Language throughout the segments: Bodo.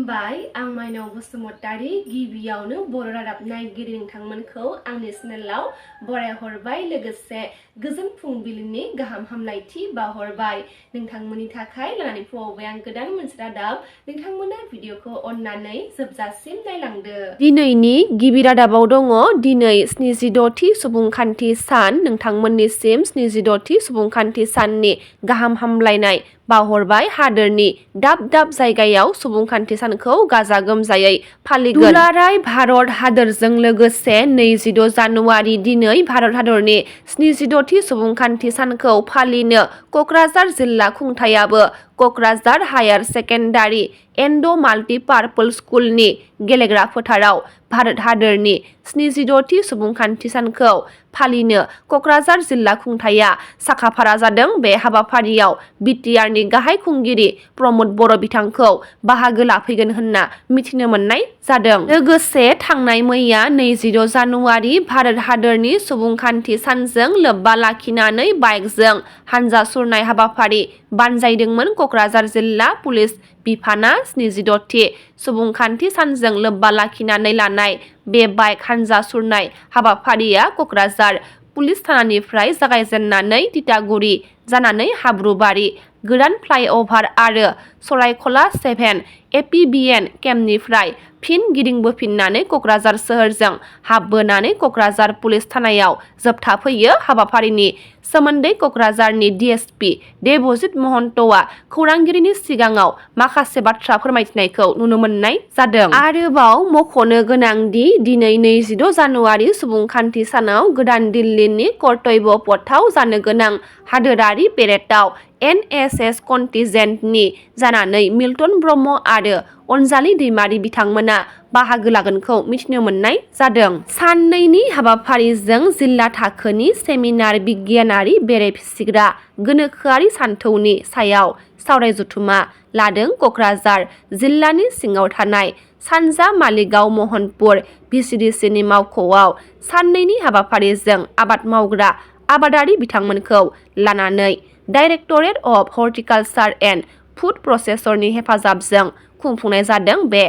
खुलुमबाय आं माइनाव बसुमतारी गिबियावनो बर' रादाब नायगिरि नोंथांमोनखौ आंनि चेनेलाव बरायहरबाय लोगोसे गोजोन फुंबिलिनि गाहाम हामलायथि बावहरबाय नोंथांमोननि थाखाय लानानै फैबाय आं गोदान मोनसे रादाब नोंथांमोना भिडिअखौ अननानै जोबजासिम नायलांदो। दिनैनि गिबि रादाबाव दङ दिनै 76थि सुबुंखान्थि सान नोंथांमोननिसिम 76थि सुबुंखान्थि साननि गाहाम हामलायनाय बावहरबाय हादोरनि दाब दाब जायगायाव सुबुंखान्थि सानखौ गाजा गोमजायै फालिगोन। दुलाराय भारत हादोरजों लोगोसे 26 जानुवारि दिनै भारत हादरनि 76थि सुबुंखान्थि सानखौ फालिनो क'क्राझार जिल्ला खुंथायाबो क'क्राझार हायार सेकेन्डारि एन्ड माल्टिपार्पल स्कुलनि गेलेग्रा फोथाराव भारत हादरनि 76थि सुबुंखान्थि सानखौ फालिनो क'क्राझार जिल्ला खुंथाया साखाफारा जादों। बे हाबाफारियाव बिटिआरनि गाहाय खुंगिरि प्रमद बर' बिथांखौ बाहागो लाफैगोन होनना मिथिनो मोननाय जादों। लोगोसे थांनाय मैया 26 जानुवारि भारत हादरनि सुबुंखान्थि सानजों लोब्बा लाखिनानै बाइकजों हानजा सुरनाय हाबाफारि बानजायदोंमोन। क'क्राझार जिल्ला पुलिस बिफाना 76थि सुबुंखान्थि सानजों लोब्बा लाखिनानै लानाय बे बाइक हानजा सुरनाय हाबाफारिया क'क्राझार पुलिस थानानिफ्राय जागायजेननानै तितागुरि जानानै हाब्रुबारि गोदान फ्लाइअभार आरो सरायखला 7 एपिबिएन केम्पनिफ्राय फिन गिदिंबोफिननानै क'क्राझार सोहोरजों हाबबोनानै क'क्राझार पुलिस थानायाव जोबथाफैयो। हाबाफारिनि सोमोन्दै क'क्राझारनि डिएसपि देबजित महन्तआ खौरांगिरिनि सिगाङाव माखासे बाथ्रा फोरमायथिनायखौ नुनो मोननाय जादों। आरोबाव मख'नो गोनांदि दिनै 26 जानुवारि सुबुंखान्थि सानाव गोदान दिल्लीनि कर्तव्य पथआव जानो गोनां हादोरारि पेरेडआव एनएसएस कन्टिजेन्टनि जानानै मिल्टन ब्रह्म आरो अनजालि दैमारि बिथांमोना बाहागो लागोनखौ मिथिनो मोननाय जादों। साननैनि हाबाफारिजों जिल्ला थाखोनि सेमिनार बिगियानारि बेरे फिसिग्रा गोनोखोआरि सानथौनि सायाव सावराय जथुमा लादों। क'क्राझार जिल्लानि सिङाव थानाय सानजा मालिगाव महनपुर भिसिडिसिनि मावख'आव साननैनि हाबाफारिजों आबाद मावग्रा आबादारि बिथांमोनखौ लानानै डाइरेक्टरेट अफ हर्टिकालचार एन्ड फुड प्रसेसरनि हेफाजाबजों खुंफुंनाय जादों। बे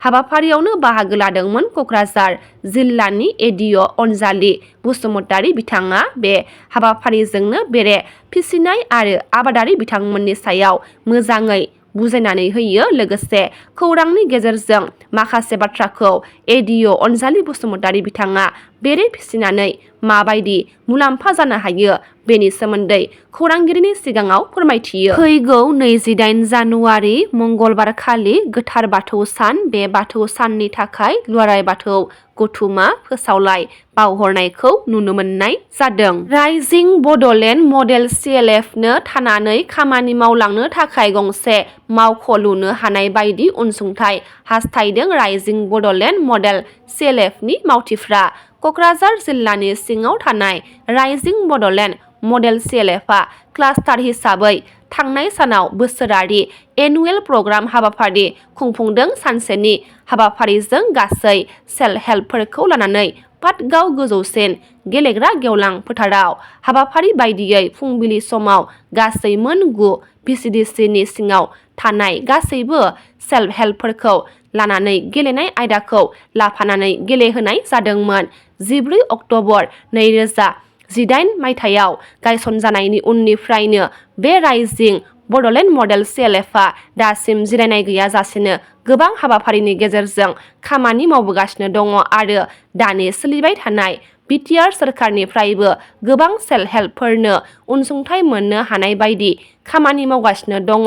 हाबाफारियावनो बाहागो लादोंमोन क'क्राझार जिल्लानि एडिअ अनजालि बसुमतारी बिथाङा बे हाबाफारिजोंनो बेरे फिसिनाय आरो आबादारि बिथांमोननि सायाव मोजाङै बुजायनानै होयो। लोगोसे खौरांनि गेजेरजों माखासे बाथ्राखौ एडिअ अनजालि बसुमतारी बिथाङा बेरे फिसिनानै माबायदि मुलाम्फा जानो हायो बेनि सोमोन्दै खौरांगिरिनि सिगाङाव फोरमायथियो। फैगौ 28 जानुवारि मंगलबारखालि गोथार बाथौ सान। बे बाथौ साननि थाखाय दुलाराय बाथौ गथुमा फोसावलाय बावहरनायखौ नुनो मोननाय जादों। राइजिं बड'लेण्ड मडेल CLFनो थानानै खामानि मावलांनो थाखाय गंसे मावख' लुनो हानाय बायदि अनसुंथाइ हास्थायदों। राइजिं बड'लेण्ड मडेल CLFनि मावथिफ्रा क'क्राझार जिल्लानि सिङाव थानाय राइजिं बड'लेण्ड मडेल CLFआ क्लास्टार हिसाबै थांनाय सानाव बोसोरारि एनुवेल प्रग्राम हाबाफारि खुंफुंदों। सानसेनि हाबाफारिजों गासै सेल्फ हेल्पफोरखौ लानानै पाटगाव गोजौसिन गेलेग्रा गेवलां फोथाराव हाबाफारि बायदियै फुंबिलि समाव गासै मोन 9 भिसिडिसिनि सिङाव थानाय गासैबो सेल्फ हेल्पफोरखौ लानानै गेलेनाय आयदाखौ लाफानानै गेलेहोनाय जादोंमोन। 14 अक्ट'बर 2018 मायथाइयाव गायसनजानायनि उननिफ्रायनो बे राइजिं बड'लेण्ड मडेल CLFआ दासिम जिरायनाय गैयाजासेनो गोबां हाबाफारिनि गेजेरजों खामानि मावबोगासिनो दङ आरो दानि सोलिबाय थानाय बिटिआर सोरखारनिफ्रायबो गोबां सेल्फ हेल्पफोरनो अनसुंथाइ मोननो हानाय बायदि खामानि मावगासिनो दङ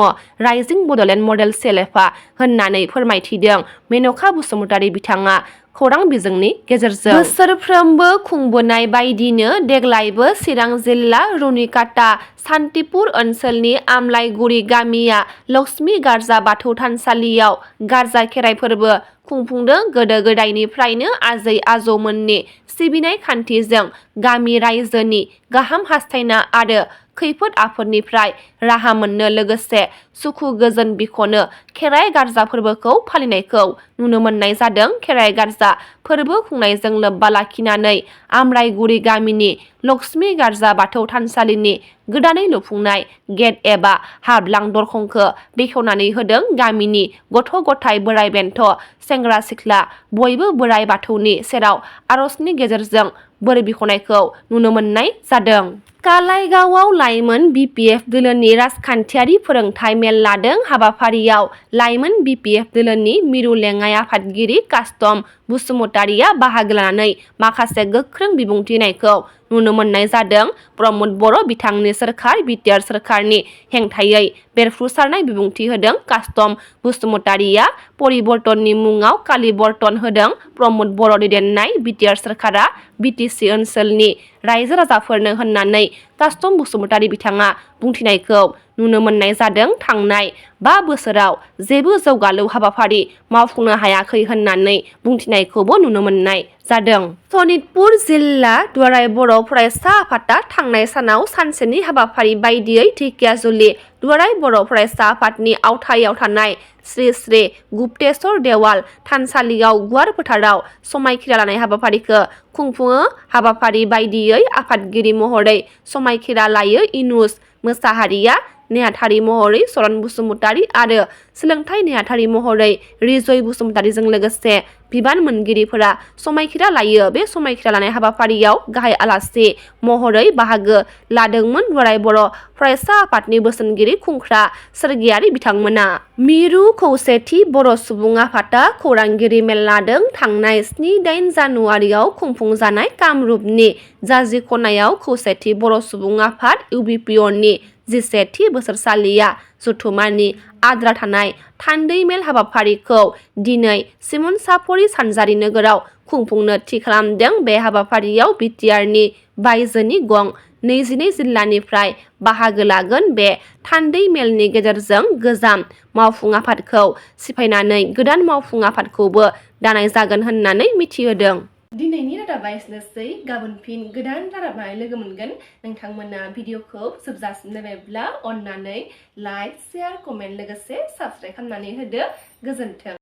राइजिं बड'लेण्ड मडेल CLFआ होननानै फोरमायथिदों मेन'का बसुमतारी बिथाङा खौरां बिजोंनि गेजेरजों। बोसोरफ्रोमबो खुंबोनाय बायदिनो देग्लायबो चिरां जिल्ला रुनिकाटा सान्तिपुर ओनसोलनि आमलायगुरि गामिया लक्ष्मी गार्जा बाथौ थानसालियाव गार्जा खेराइ फोरबो खुंफुंदों। गोदो गोदायनिफ्रायनो आजै आजौमोननि सिबिनाय खान्थिजों गामि रायजोनि गाहाम हास्थायना आरो खैफोद आफोदनिफ्राय राहा मोननो लोगोसे सुखु गोजोन बिख'नो खेराइ गारजा फोरबोखौ फालिनायखौ नुनो मोननाय जादों। खेराइ गारजा फोरबो खुंनायजों लोब्बा लाखिनानै आमराइगुरि गामिनि लक्ष्मी गारजा बाथौ थानसालिनि गोदानै लुफुंनाय गेट एबा हाबलां दरखंखौ बेखेवनानै होदों गामिनि गथ' गथाय बोराइ बेन्थ' सेंग्रा सिख्ला बयबो बोराइ बाथौनि सेराव आर'जनि गेजेरजों बोर बिख'नायखौ नुनो मोननाय जादों। कालाइगावआव लाइमोन BPF दोलोनि राजखान्थियारि फोरोंथाइ मेल लादों। हाबाफारियाव लाइमोन BPF दोलोनि मिरु लेङाइ आफादगिरि कास्टम बसुमतारिया बाहागो लानानै माखासे गोख्रों बिबुंथि होनायखौ नुनो मोननाय जादों। प्रमद बर' बिथांनि सोरखार बिटिआर सोरखारनि हेंथायै बेरफ्रुसारनाय बिबुंथि होदों। कास्टम बसुमतारिया परिबर्तननि मुङाव कालिबर्तन होदों। प्रमद बर' दैदेननाय बिटिआर सोरखारा BTC ओनसोलनि रायजो राजाफोरनो होननानै कास्टम बसुमतारि बिथाङा बुंथिनायखौ नुनो मोननाय जादों। थांनाय 5 बोसोराव जेबो जौगालु हाबाफारि मावफुंनो हायाखै होननानै बुंथिनायखौबो नुनो मोननाय जादों। सनितपुर जिल्ला दुलाराय बर' फरायसा आफादा थांनाय सानाव सानसेनि हाबाफारि बायदियै ढेकियाजुलि दुलाराय बर' फरायसा आफादनि आवथायाव थानाय श्री श्री गुप्तेश्वर देवाल थानसालियाव गुवार फोथाराव समायखिरा लानाय हाबाफारिखौ खुंफुङो। हाबाफारि बायदियै आफादगिरि महरै समायखिरा लायो इनुस मोसाहारिया, नेहाथारि महरै चरण बसुमतारि आरो सोलोंथाइ नेहाथारि महरै रिजय बसुमतारिजों लोगोसे बिबान मोनगिरिफोरा समायखिरा लायो। बे समायखिरा लानाय हाबाफारियाव गाहाय आलासि महरै बाहागो लादोंमोन दुलाराय बर' फरायसा आफादनि बोसोनगिरि खुंख्रा सोरगियारि बिथांमोना। मिरु खौसेथि बर' सुबुं आफादा खौरांगिरि मेल लादों। थांनाय 7-8 जानुवारियाव खुंफुंजानाय कामरुपनि जाजि खनायाव खौसेथि बर' सुबुं आफाद UBPOनि 17थि बोसोरसालिया जथुमानि आद्रा थानाय थान्दै मेल हाबाफारिखौ दिनै सिमोनसाफरि सानजारि नोगोराव खुंफुंनो थि खालामदों। बे हाबाफारियाव बिटिआरनि बायजोनि गं 22 जिल्लानिफ्राय बाहागो लागोन। बे थान्दै मेलनि गेजेरजों गोजाम मावफुं आफादखौ सिफायनानै गोदान मावफुं आफादखौबो दानाय जागोन होननानै मिथिहोदों। दिनैनि रादाबा एसेनोसै। गाबोन फिन गोदान रादाबनाय लोगो मोनगोन। नोंथांमोना भिडिअखौ जोबजासिम नायबायब्ला अन्नानै लाइक, शेयार, कमेन्ट लोगोसे साबस्क्राइब खालामनानै होदो। गोजोन्थों।